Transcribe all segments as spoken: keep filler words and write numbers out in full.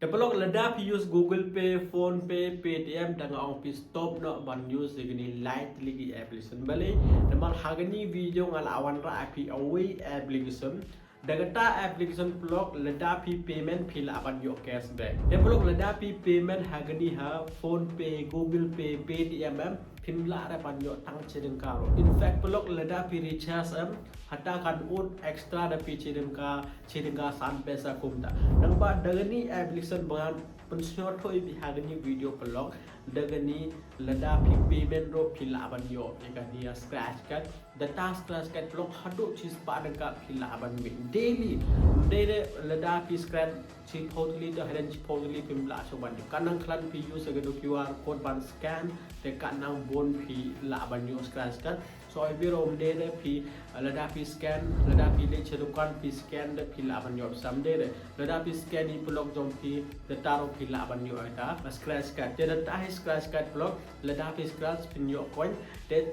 Te paralok, lada phi use Google Pay, PhonePe, Paytm, te nga ong phi stop noh ban use ïa kine lai tylli ki application. Balei? Namar ha kane video nga la wanrah ïa phi uwei application. Da kata application paralok, lada phi payment phi lah ban ïoh cashback. Te paralok, lada phi payment ha kane ha PhonePe, Google Pay, Paytm em, phim lah ruh ban ïoh tang shi tyngka ruh. In fact paralok, lada phi recharge em, hata kan ud extra da phi shi tyngka, shi tyngka san paisa kumta. Nangba da kane application ba ngan pynsngewthuh ïa phi ha kane video paralok, da kane lada phi payment ruh phi lah ban ïoh ïa kane ïa scratch card. Da ta scratch card paralok haduh shispah tyngka phi lah ban mih daily. Ym dei re lada phi scratch shiphew tylli te hadien shiphew tylli phim lah shuh ban ïoh. Ka nang khlem phi use ïa ka QR code ban scan, te ka nang bun phi lah ban ïoh scratch card. So ïa phi ruh ym dei re phi, lada phi scan, lada phi leit sha dukan phi scan te phi lah ban ïoh, ym dei re. Lada phi scan ïa i paralok jong phi, da ta ruh phi lah ban ïoh ïa ta scratch card. Te da ta hi scratch card paralok, lada phi scratch phin ïoh coin. Te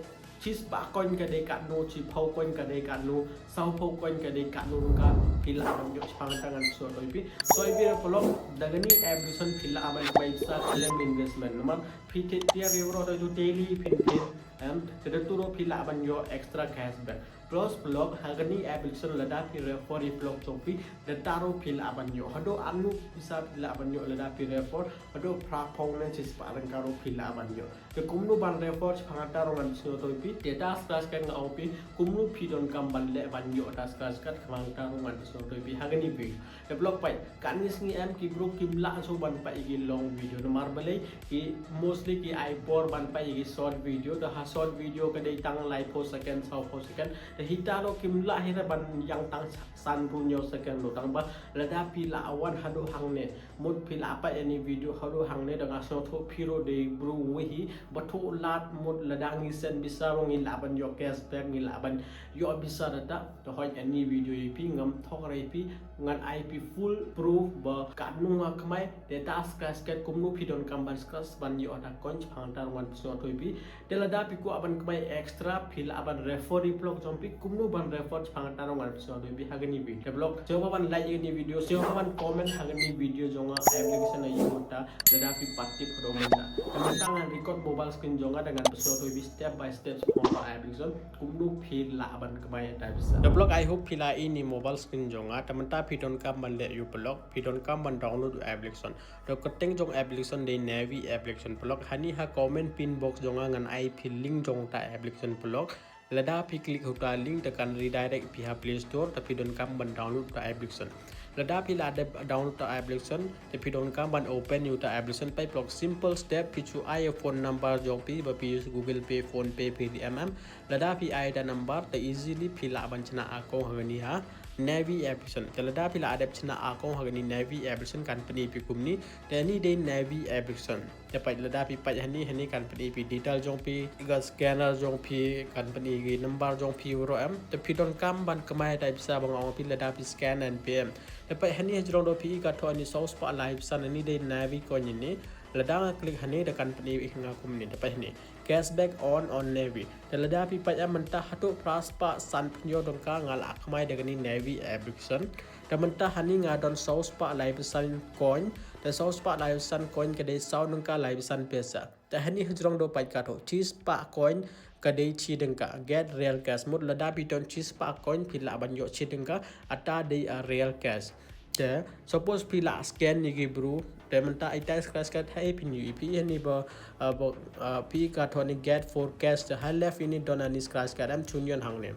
shispah coin ka dei katno, shiphew coin ka dei katno, sawphew coin ka dei katno, ka phi lah ban ïoh shaphang kata ngan pynsngewthuh ïa phi. So ïa phi ruh paralok, da kane application phi lah ban kmai pisa khlem investment. Namar phi thied tiar ïa u ruh da u daily phin thied, em, te da tu ruh phi lah ban ïoh extra cashback. Plus paralok, ha kane application lada phi refer ïa i paralok jong phi, da ta ruh phi lah ban ïoh. Haduh arngut pisa phi lah ban ïoh lada phi refer, haduh phraphew ne shispah tyngka ruh phi lah ban ïoh. Te kumno ban refer shaphang kata ruh ngan pynsngewthuh ïa phi. Te ta scratch card nga ong phi kumno phi donkam ban leh ban ïoh ta scratch card, shaphang kata ruh ngan pynsngewthuh ïa phi ha kane video. Te paralok peit, katne sngi em ki bru kim lah shuh ban peit ïa ki long video. Namar balei? Ki mostly ki ai bor ban peit ïa ki short video. Te ha short video ka dei tang laiphew second, sawphew second. Te hita ruh kim lah hi ruh ban ïeng tang san hynriew hynñiew second ruh. Tangba lada phi lah wan haduh hangne, mut phi lah peit ïa kane video haduh hangne, da nga sngewthuh phi ruh dei bru uwei hi ba thuh lad, mut lada ngi send pisa ruh ngi lah ban ïoh cashback, ngi lah ban ïoh pisa da ta. Te hooid, ha kane video ïa phi ngam thok re ïa phi, ngan ai phi full proof ba katno nga kmai, te ta scratch card kumno phi donkam ban scratch ban ïoh ta coin, shaphang kata ruh ngan pynsngewthuh ïa phi. Te lada phi kwah ban kmai extra, phi lah ban refer ïa i paralok jong phi, kumno ban refer, shaphang kata ruh ngan pynsngewthuh ïa phi ha kane video. Te paralok, sngewbha ban like ïa kane video, sngewbha ban comment ha kane video jong nga, application ïa u ta, lada phi pat tip haduh mynta. Te mynta ngan record mobile screen jong nga, da ngan pynsngewthuh ïa phi step by step shaphang application, kumno phi lah ban kmai ta pisa. Te paralok, I hope phi la ïohi ïa i mobile screen jong nga. Te mynta phi donkam ban leh ïa u paralok, phi donkam ban download ïa u application. Te kyrteng jong application dei Navi application paralok. Hangne ha comment pin box jong nga ngan ai phi link jong ta application paralok. Lada phi click ha u ta link te kan redirect phi ha Play Store, te phi donkam ban download ta application. Lada phi la dep download ta application, te phi donkam ban open ïa u ta application. Peit paralok, simple step, phi shu ai ïa u phone number jong phi ba phi use Google Pay, PhonePe, Paytm em. Lada phi ai da number te easily phi lah ban shna account ha kane ha Navi application. Te lada phi la dep shna account ha kane Navi application kan pyni ïa phi kumne. Te hangne dei Navi application. Te peit lada phi peit hangne, hangne kan pyni ïa phi detail jong phi, ka scanner jong phi, kan pyni ïa ki number jong phi baroh em. Te phi donkam ban kmai ta pisa ba nga ong phi lada phi scan and pay em. Te peit hangne hajrong dei phi ka thoh hangne saw spah laiphew san, hangne dei Navi coin hangne. Lada nga click hangne te kan pyni ïa nga kumne, te peit hangne. Cashback earn on Navi. Te lada phi peit em mynta haduh phra spah sanphew hynñiew tyngka nga la kmai da kane Navi application. Te mynta hangne nga don saw spah laiphew san coin. Te saw spah laiphew san coin ka dei saw tyngka laiphew san pisa. Te hangne hajrong dei peit ka thoh shi spah coin ka dei shi tyngka. Get real cash. Mut lada phi don shi spah coin phi lah ban ïoh shi tyngka. Ata dei a real cash. Te suppose phi la scan ïa ki bru, te mynta ita scratch card ha phi ïohi, phi hangne ba, ah, ba, ah, phi ka thoh hangne get four cash, te ha left hangne don hangne scratch card, em, shu ñion hangne.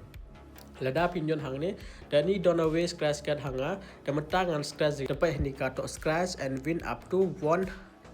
Lada phi ñion hangne, te hangne don uwei scratch card ha nga, te mynta ngan scratch, te peit hangne ka thoh scratch and win up to one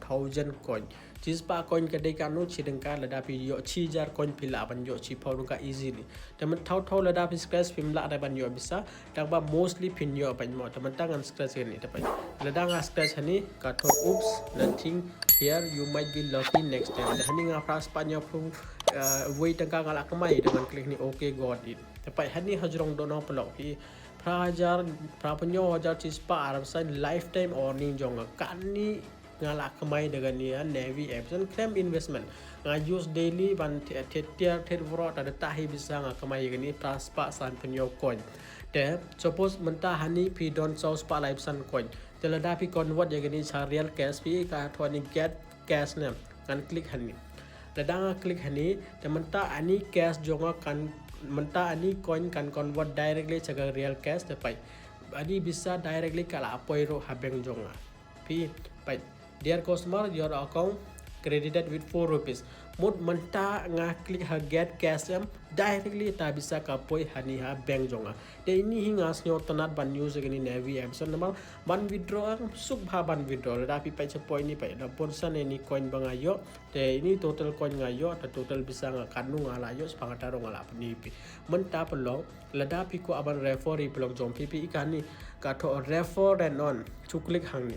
thousand coin. Shi spah coin ka dei katno, shi tyngka, lada phi ïoh shi hajar coin phi lah ban ïoh shiphew tyngka easily. Te mynta thaw thaw lada phi scratch phim lah ruh ban ïoh pisa, tangba mostly phin ïoh ban mo. Te mynta ngan scratch hangne, te peit. Lada nga scratch hangne ka thoh oops, nothing here, you might be lucky next time. Te hangne nga phra spah hynñiew phew, uh, wei tyngka nga la kmai, te ngan click hangne, okay, got it. Te peit hangne hajrong dei paralok, phi phra hajar, phra phew hynñiew hajar shi spah arphew san lifetime earning jong nga. Kane nga la kmai da kane ïa Navi application khlem investment. Nga use daily ban thied, thied tiar, thied baroh, te da ta hi pisa nga kmai ïa kane phra spah sanphew hynñiew coin. Te suppose mynta hangne phi don saw spah laiphew san coin. Te lada phi convert ïa kane sha real cash, phi ka thoh ani get cash ne, ngan click hangne. Lada nga click hangne, te mynta ani cash jong nga kan, mynta ani coin kan convert directly sha ka real cash te peit. Ani pisa directly ka la poi ruh ha bank jong nga. Phi peit. Dear customer, your account credited with four rupees. Mut mynta nga click ha get cash em, directly ta pisa ka poi hani ha bank jong nga. Te ini hi nga sngewtynnat ban use kane Navi Epson namar ban withdraw em suk bha ban withdraw. Lada phi peit shapoh ini peit da pon san ini coin ba nga ïoh. Te ini total coin nga ïoh, te total pisa nga katno nga la ïoh, spang ta ruh nga la pyni phi. Mynta paralok, lada phi kwah ban refer ïa paralok jong phi, phi i kane ka thoh refer and earn. Chu click hangne.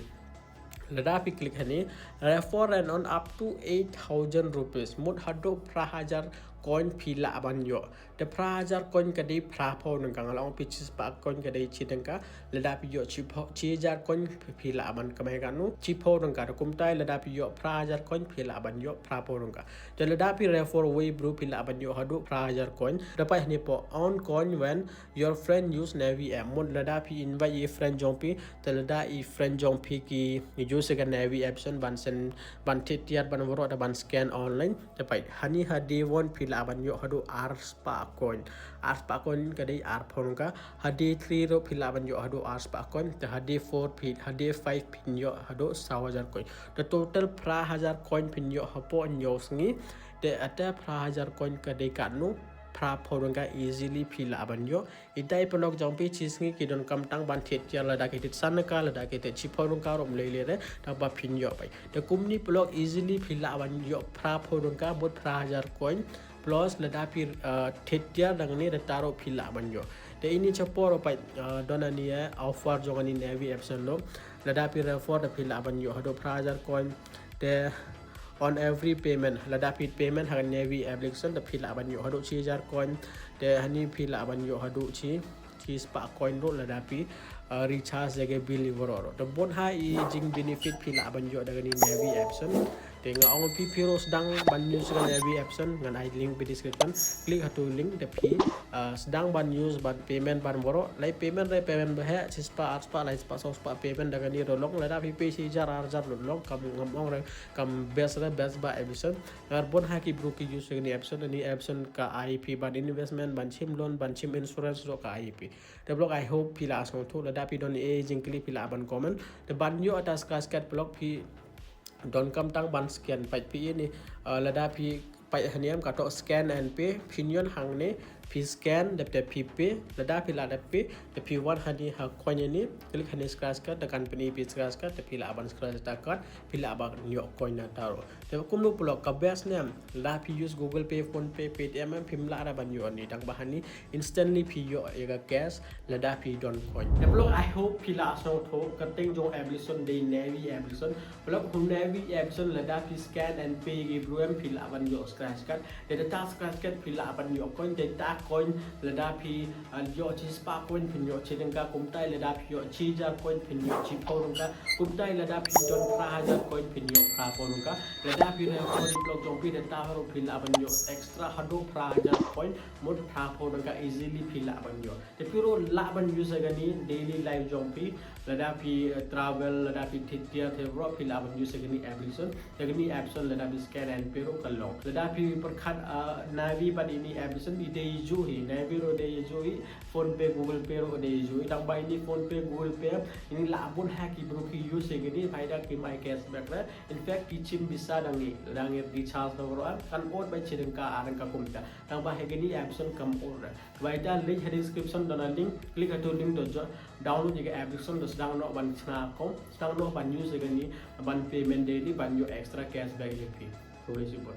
Lada phi click hangne, refer and earn up to eight thousand rupees. Mut haduh phra hajar coin phi lah ban ïoh. Te phra hajar coin ka dei phra phew tyngka, nga la ong phi shispah coin ka dei shi tyngka. Lada phi ïoh shiphew, shi hajar coin phi lah ban kamai katno, shiphew tyngka. Te kumta lada phi ïoh phra hajar coin phi lah ban ïoh phra phew tyngka. Te lada phi refer wei bru phi lah ban ïoh haduh phra hajar coin. Te peit hangne poh earn coin when your friend use Navi app. Mut lada phi invite ïa friend jong phi, te lada i friend jong phi ki use ka Navi Epson ban send, ban thied tiar, ban waroh, te ban scan online. Te peit, hani ha day one phi lah ban ïoh haduh arspah coin. Arspah coin ka dei arphew tyngka. Ha day three ruh phi lah ban ïoh haduh arspah coin. Te ha day four phi, ha day five phin ïoh haduh saw hajar coin. Te total phra hajar coin phin ïoh hapoh hynñiew sngi. Te ata phra hajar coin ka dei katno, phra phew tyngka easily phi lah ban ïoh. Itai paralok jong phi shi sngi ki donkam tang ban thied tiar, lada ki thied san tyngka, lada ki thied shiphew tyngka ruh ym lei lei re, tang ba phin ïoh peit. Te kumne paralok easily phi lah ban ïoh phra phew tyngka, mut phra hajar coin, plus lada phi, uh, thied tiar dang ne da ta ruh phi lah ban ïoh. Te ini shapoh ruh peit, uh, don ani, eh, offer jong ani Navi Epson ruh. Lada phi refer te phi lah ban ïoh haduh phra hajar coin. Te on every payment, lada phi payment ha Navi application te phi lah ban ïoh haduh shi hajar coin. Te hani phi lah ban ïoh haduh shi, shispah coin ruh lada phi, uh, recharge ïa ka bill ïa waroh ruh. Te bun ha i jing benefit phi lah ban ïoh da kane Navi Epson. Te nga ong phi, phi ruh sdang ban use ka Navi Epson, ngan ai link phi description. Click ha tu link te phi, uh, sdang ban use ban payment ban waroh. Lai payment re payment ba heh, shispah, arspah, laispah, sawspah payment da kane ruh long. Lada phi pay shi hajar ar hajar ruh long, kam ngam ong re kam best re best ba Epson. Namar bun ha ki bru ki use kane Epson, ani Epson ka ai phi ban investment, ban shim loan, ban shim insurance ruh ka ai phi. Te paralok, I hope phi la sngewthuh. Lada phi don ei ei jingkylli phi lah ban comment. Te ban ïoh ata scratch card paralok phi donkam tang ban scan, peit phi ini, uh, lada phi peit hangne em ka thoh scan and pay, phin ïoh hangne, phi scan dep te phi pay, lada phi lah dep pay, te phi wan hangne ha coin ini, click hangne scratch card, te kan pyni phi scratch card, te phi lah ban scratch ta card, phi lah ban ïoh coin na ta ruh. Te kumno paralok, ka best ne em, lada phi use Google Pay, PhonePe, Paytm em, phim lah re ban ïoh ani, tang ba hani instantly phi ïoh ïa ka cash lada phi don coin. Te paralok, I hope phi la sngewthuh, ka kyrteng jong application dei Navi application. Paralok, ha Navi application lada phi scan and pay ki bru em phi lah ban ïoh scratch card. Te da ta scratch card phi lah ban ïoh coin, te ta coin lada phi, uh, ïoh shispah coin phin ïoh shi tyngka, kumta lada phi ïoh shi hajar coin phin ïoh shiphew tyngka, kumta lada phi don phra hajar coin phin ïoh phra phew tyngka. Lada phi refer ïa paralok jong phi da ta ruh phi lah ban ïoh extra haduh phra hajar coin, mut phra phew tyngka easily phi lah ban ïoh. Te phi ruh lah ban use ïa kane daily life jong phi, lada phi, eh, travel, lada phi thied tiar, te ruh phi lah ban use ïa kane application. Ïa kane application lada phi scan and pay ruh ka long. Lada phi pyrkhat, ah, Navi bad ini application i dei juh hi, Navi ruh dei juh hi, PhonePe, Google Pay ruh dei juh hi. Tang ba ini PhonePe, Google Pay ini lah bun ha ki bru ki use ïa kane, phi da ki mai cashback re. In fact ki shim pisa dang ngi, dang ngi recharge na ruh kan ot ba shi tyngka ar tyngka kumta. Tang ba ha kane application kam ot re. Ba ita link ha description don a link, click ha tu link to jo-, download ïa ka application to sdang noh ban shna account, sdang noh ban use ïa kane ban payment daily ban ïoh extra cashback ïa phi. Khublei shibun.